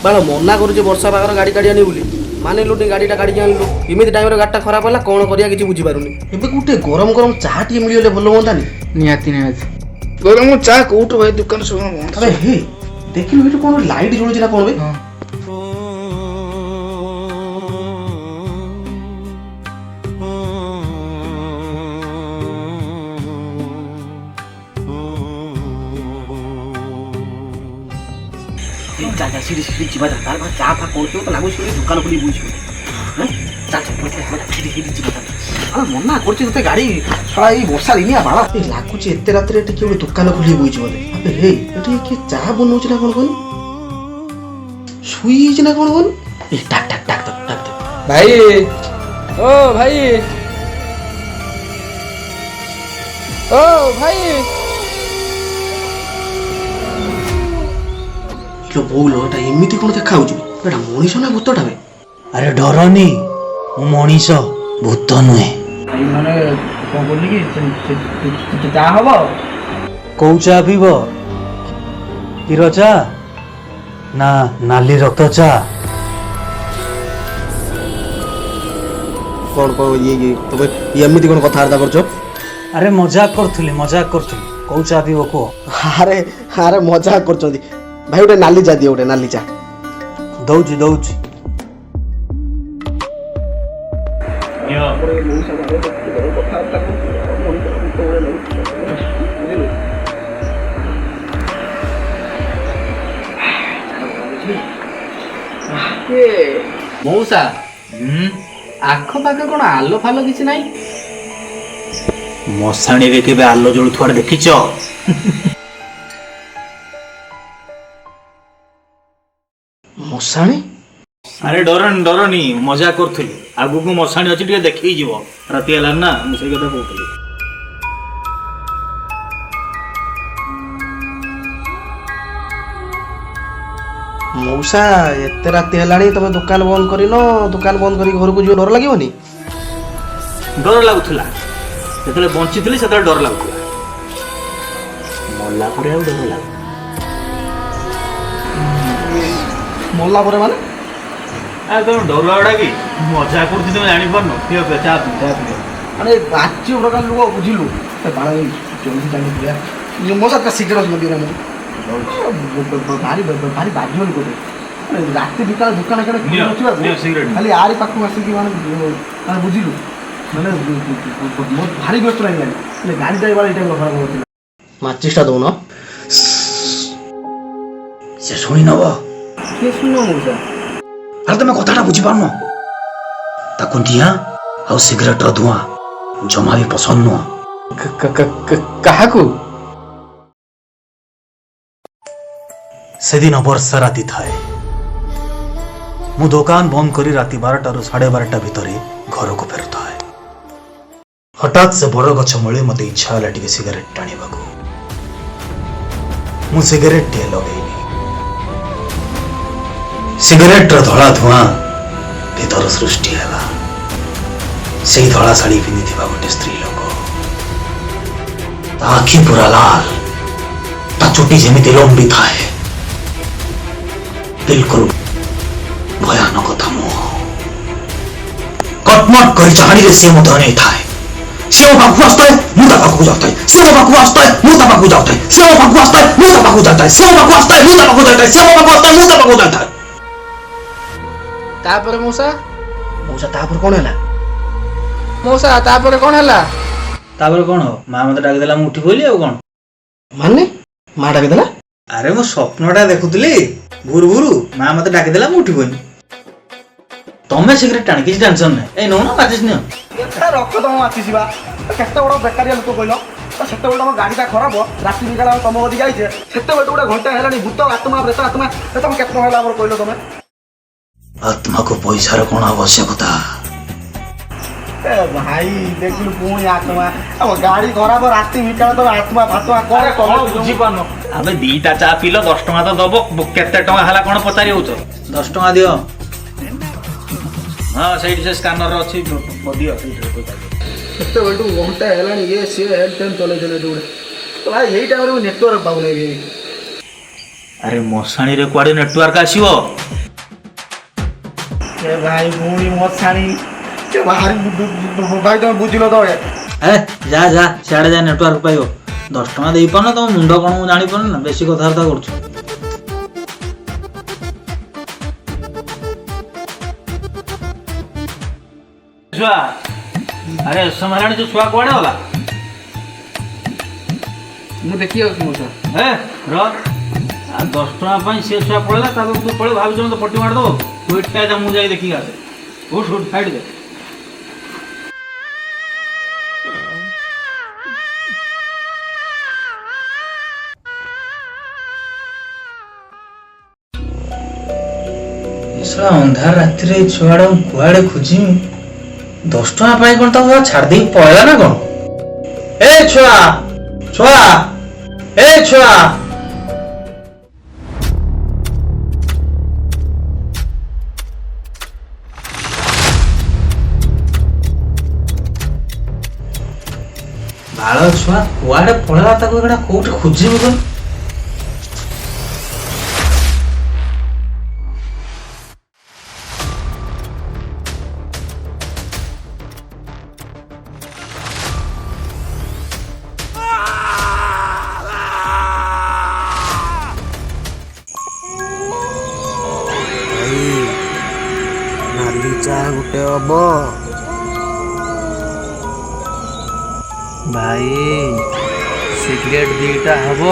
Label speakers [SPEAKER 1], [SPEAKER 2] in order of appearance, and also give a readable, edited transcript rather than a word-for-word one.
[SPEAKER 1] ବାଳ ମନା କରୁଛି ବର୍ଷା ପାଗର ଗାଡ଼ି କାଢ଼ିଆନି ବୋଲି, ମାନିଲୁନି, ଗାଡ଼ିଟା କାଢ଼ିକି ଆଣିଲୁ। ଏମିତି ଟାଇମ୍ରେ ଗାଡ଼ିଟା ଖରାପ ହେଲା, କ'ଣ କରିବା କିଛି ବୁଝିପାରୁନି। ଏବେ ଗୋଟେ ଗରମ ଗରମ ଚାହା ଟିକେ ମିଳିଗଲେ ଭଲ ହୁଅନ୍ତାନି?
[SPEAKER 2] ନିହାତି ନିହାତି। ଗରମ ଚା କୋଉଠୁ ଭାଇ? ଦୋକାନ ସବୁ ବନ୍ଦ।
[SPEAKER 1] ଆବେ ହେ, ଦେଖିଲୁ ଏଠି କ'ଣ ଲାଇଟ୍ ଜଳୁଛି ନା କ'ଣ ବେ?
[SPEAKER 2] ହଁ।
[SPEAKER 1] ଯା ଯା, ସିଠି ସିଠି ଯିବା, ଯା। ତାର ଚା ଫା କ'ଣ ଥିବ ତ, ଲାଗୁଛି ସେଠି ଦୋକାନ ଖୋଲି ବୁଝିବ। ଯା ଯା, ସେଠି ସେଠି ଯିବା, ଯା। ଆରେ ମନା କରୁଛି ତୋତେ ଗାଡ଼ି, ଶଳା ଏଇ ବର୍ଷା ଦିନିଆ ବାଳ। ଏ ଲାଗୁଛି ଏତେ ରାତିରେ ଏଠି କିଏ ଗୋଟେ ଦୋକାନ ଖୋଲି ବଇଛି ବୋଧେ। ଆବେ ହେ, ଏଠି କିଏ ଚା ବନଉଛି ନା କ'ଣ କହନି? ଶୋଇ ହେଇଛି ନା କ'ଣ କହନି? ଏ ଡାକ ଡାକ ଡାକ ଦେ, ଡାକ ଦେ।
[SPEAKER 2] ଭାଇ, ଓ ଭାଇ, ଓ ଭାଇ।
[SPEAKER 1] ଇଲୋ ବୋଉଲୋ, ଏଟା ଏମିତି କ'ଣ ଦେଖା ହଉଛି? ଏଟା ମଣିଷ ନା ଭୂତଟା ବେ?
[SPEAKER 3] ଆରେ ଡରନି, ମୁଁ ମଣିଷ, ଭୂତ ନୁହେଁ।
[SPEAKER 2] ଭାଇ, ମାନେ କ'ଣ କହୁଥିଲି କି, ଚା ହବ?
[SPEAKER 3] କୋଉ ଚା ପିଇବ? କ୍ଷୀର ଚା ନା ନାଲି ରକ୍ତ ଚା?
[SPEAKER 1] କ'ଣ କ'ଣ ଇଏ ଇଏ ତମେ ଏମିତି କ'ଣ କଥାବାର୍ତ୍ତା କରୁଛ?
[SPEAKER 3] ଆରେ ମଜାକ କରୁଥିଲି, ମଜାକ କରୁଥିଲି। କୋଉ ଚା ପିଇବ କୁହ?
[SPEAKER 1] ଆରେ ଆରେ, ମଜା କରୁଛନ୍ତି ଭାଇ। ଗୋଟେ ନାଲି ଚା ଦିଅ, ଗୋଟେ ନାଲି ଚା।
[SPEAKER 3] ଦଉଛି ଦଉଛି।
[SPEAKER 2] ମଉସା, ଆଖପାଖ କ'ଣ ଆଲୋ ଫାଲୋ କିଛି ନାହିଁ?
[SPEAKER 3] ମଶାଣିରେ କେବେ ଆଲୋ ଜଳୁଥିବାର ଦେଖିଛ?
[SPEAKER 1] ମଶାଣି?
[SPEAKER 3] ଆରେ ଡରନି ଡରନି, ମଜା କରୁଥିଲି। ଆଗକୁ ମଶାଣି ଅଛି, ଟିକେ ଦେଖିକି ଯିବ। ରାତି ହେଲାଣି ନା, ମୁଁ ସେଇ କଥା କହୁଥିଲି।
[SPEAKER 1] ମଉସା, ଏତେ ରାତି ହେଲାଣି, ତମେ ଦୋକାନ ବନ୍ଦ କରିନ? ଦୋକାନ ବନ୍ଦ କରିକି ଘରକୁ ଯିବ, ଡର ଲାଗିବନି?
[SPEAKER 3] ଡର ଲାଗୁଥିଲା ଯେତେବେଳେ ବଞ୍ଚିଥିଲି, ସେତେବେଳେ ଡର ଲାଗୁଥିଲା। ମଲା ପରେ ଆଉ ଡର ଲାଗୁ
[SPEAKER 1] ମଲା ପରେ ମାନେ?
[SPEAKER 3] ଆରେ ତମେ ଡରୁଆ ଗୁଡ଼ା କି? ମଜା କରୁଛି, ତମେ ଜାଣିପାରୁନ। ପିଅ ପିଅ, ଚା ପିଅ, ଚା ପିଅ।
[SPEAKER 1] ମାନେ ବାଚ୍ୟ ପ୍ରକାର ଲୋକ, ବୁଝିଲୁ? ଏ ବାଳ, ଜଲ୍ଦି ଚାଲି ପିଆ। ମଉସା, ତା ସିଗାରେଟ୍ ଅଛି ଦିଅ ନା। ଭାରି ଭାରି ବାଧିବ ଗୋଟେ, ମାନେ ରାତି ବିକାଳ ଦୋକାନ କେଡ଼େ
[SPEAKER 3] ନିଅ,
[SPEAKER 1] ନଥିବାକୁ
[SPEAKER 3] ନିଅ ସିଗାରେଟ୍।
[SPEAKER 1] ଖାଲି ଆରି ପାଖକୁ ଆସିକି ମାନେ ମାନେ ବୁଝିଲୁ, ମାନେ ମୋର ଭାରି ବ୍ୟସ୍ତ ଲାଗିଲାଣି। ମାନେ ଗାଡ଼ି ଡ୍ରାଇଭର ଏଇ ଟାଇମ୍ର ଖରାପ ହେଉଥିଲା। ମାଚିସଟା ଦଉନ।
[SPEAKER 3] ସେ ଶୁଣି ନବ।
[SPEAKER 2] କିଏ ଶୁଣ ମଉସା?
[SPEAKER 3] ଆରେ ତମେ କଥାଟା ବୁଝିପାରୁନ। ତାକୁ ନିଆଁ ଆଉ ସିଗାରେଟର ଧୂଆଁ ଜମା ବି ପସନ୍ଦ ନୁହଁ।
[SPEAKER 2] କାହାକୁ?
[SPEAKER 3] ସେଦିନ ବର୍ଷା ରାତି ଥାଏ। ମୁଁ ଦୋକାନ ବନ୍ଦ କରି ରାତି 12ଟାରୁ 12:30 ଭିତରେ ଘରକୁ ଫେରୁଥାଏ। ହଠାତ୍ ସେ ବର ଗଛ ମୂଳେ ମତେ ଇଚ୍ଛା ହେଲା ଟିକେ ସିଗାରେଟ ଟାଣିବାକୁ। ମୁଁ ସିଗାରେଟଟିଏ ଲଗେଇଲି। ସିଗାରେଟର ଧଳା ଧୂଆଁ ଭିତର ସୃଷ୍ଟି ହେଲା ସେଇ ଧଳା ଶାଢ଼ୀ ପିନ୍ଧିଥିବା ଗୋଟେ ସ୍ତ୍ରୀ ଲୋକ। ତା ଆଖି ପୁରା ଲାଲ, ତା ଚୁଟି ଯେମିତି ଲମ୍ବି ଥାଏ, ବିଲକୁଲ ଭୟାନକ ତା ମୁହଁ। କଟମଟ କରି ଚାହାଣିରେ ସିଏ ମୋତେ ଅନେଇଥାଏ। ସିଏ ମୋ ପାଖକୁ ଆସୁଥାଏ, ମୁଁ ତା ପାଖକୁ ଯାଉଥାଏ। ସିଏ ମୋ ପାଖକୁ ଆସୁଥାଏ, ମୁଁ ତା ପାଖକୁ ଯାଉଥାଏ। ସିଏ ମୋ ପାଖକୁ ଆସୁଥାଏ, ମୁଁ ତା ପାଖକୁ ଯାଉଥାଏ। ସିଏ ମୋ ପାଖକୁ ଆସୁଥାଏ, ମୁଁ ତା ପାଖକୁ ଯାଉଥାଏ। ସିଏ ମୋ ପାଖକୁ ଆସୁଥାଏ, ମୁଁ ତା ପାଖକୁ ଯାଉଥାଏ।
[SPEAKER 2] ତାପରେ ମଉସା?
[SPEAKER 1] ମଉସା, ତାପରେ କ'ଣ ହେଲା?
[SPEAKER 2] ମଉସା, ତାପରେ କ'ଣ ହେଲା?
[SPEAKER 3] ତାପରେ କଣ ହବ? ମା ମତେ ଡାକିଦେଲା, ମୁଁ ଉଠି ପଇଲି, ଆଉ କଣ?
[SPEAKER 1] ମାନେ ମା ଡାକିଦେଲା?
[SPEAKER 3] ଆରେ ମୁଁ ସ୍ୱପ୍ନଟା ଦେଖୁଥିଲି ଭୁରୁ ଭୁରୁ, ମା ମତେ ଡାକିଦେଲା, ମୁଁ ଉଠି ପଇଲି। ତମେ ସିଗାରେଟ ଟାଣ, କିଛି ଟେନସନ ନାହିଁ। ଏଇ ନଉନ, ମାଚିସ୍ ନିଅ।
[SPEAKER 1] ରଖ ତମ ମାଚିସ୍ ବା। କେତେ ବଡ଼ ବେକାରିଆ ଲୋକ କହିଲ? ସେତେବେଳେ ତମ ଗାଡ଼ିଟା ଖରାପ, ରାତି ବିକାଳ ଆମେ ତମ କତିକି ଯାଇଛେ, ସେତେବେଳେ ଗୋଟେ ଘଣ୍ଟା ହେଲାଣି ଭୂତ ଆତ୍ମା ପ୍ରେତ ଆତ୍ମା। ତମେ କେତେ ଟଙ୍କା ହେଲା ଆମର କହିଲ ତମେ?
[SPEAKER 3] ଆତ୍ମାକୁ ପଇସାର କଣ ଆବଶ୍ୟକତା?
[SPEAKER 1] ଏ ଭାଇ, ଦେଖିଲୁ ପୁଣି ଆତ୍ମା। ଆମ ଗାଡ଼ି ଖରାପ, ରାତି ବିକାଳ, ତମେ ଆତ୍ମା ଫାତ୍ମା କଣ
[SPEAKER 3] କଣ ବୁଝିପାରୁନ? ଆମେ ଦିଟା ଚା ପିଇଲ, 10 ଟଙ୍କା ତ ଦବ। କେତେ ଟଙ୍କା ହେଲା କଣ ପଚାରି ହଉଛ? 10 ଟଙ୍କା ଦିଅ। ହଁ, ସେଇଠି ସେ ସ୍କାନର ଅଛି, ଦିଅ ସେଇଠି ପଇସା ଦିଅ।
[SPEAKER 1] ସେତେବେଳଠୁ ଘଣ୍ଟା ହେଲାଣି ଇଏ ସିଏ ହେଲ୍ ଟେନ୍ ଚଲେଇଥିଲେ ଏଠି ଗୋଟେ ତ ଭାଇ, ଏଇ ଟାଇମ୍ରେ ମୁଁ ନେଟୱାର୍କ ପାଉନାହିଁ ଭାଇ।
[SPEAKER 3] ଆରେ ମଶାଣିରେ କୁଆଡେ ନେଟୱାର୍କ ଆସିବ?
[SPEAKER 2] ଏ ଭାଇ, ପୁଣି ମଶାଣି। ଏ ଭାରି ଭାଇ, ତମେ ବୁଝିଲ ତ?
[SPEAKER 4] ଏ ଯା ଯା, ସିଆଡ଼େ ଯା, ନେଟୱାର୍କ ପାଇବ। 10 ଟଙ୍କା ଦେଇପାରୁନ, ତମ ମୁଣ୍ଡ କ'ଣ ମୁଁ ଜାଣିପାରୁନି ନା, ବେଶୀ କଥାବାର୍ତ୍ତା କରୁଛ। ଛୁଆ, ଆରେ ଏସମ ହେଲାଣି, ସେ ଛୁଆ କୁଆଡ଼େ ଗଲା?
[SPEAKER 1] ମୁଁ ଦେଖି ଯାଉଛି ମଉସା।
[SPEAKER 4] ଏ ର, ଆଉ 10 ଟଙ୍କା ପାଇଁ ସେ ଛୁଆ ପଳେଇଲା, ତାପରେ ତୁ ପଳେଇ ଭାବୁଛୁ ମତେ ପଟି ମାରିଦେବ। ତୁ ଏଠି ଯା, ମୁଁ ଯାଇ ଦେଖିକି ଆସେ। ଉଠ ଉଠ, ସାଇଡ୍ ଦେ। ଶଳା, ଅନ୍ଧାର ରାତିରେ ଏ ଛୁଆଟା ମୁଁ କୁଆଡ଼େ ଖୋଜିମି? 10 ଟଙ୍କା ପାଇଁ କ'ଣ ତାକୁ ଛାଡ଼ି ଦେଇକି ପଳେଇଲା ନା କ'ଣ? ଏ ଛୁଆ, ଛୁଆ, ଏ ଛୁଆ। ବାଳ ଛୁଆ କୁଆଡ଼େ ପଳେଇଲା, ତାକୁ ଏଗୁଡ଼ା କୋଉଠି ଖୋଜିବି କଣ?
[SPEAKER 5] ଭାଇ, ନାଲି ଚା ଗୋଟେ ହବ।
[SPEAKER 2] ଭାଇ, ସିଗାରେଟ ଦିଟା ହବ।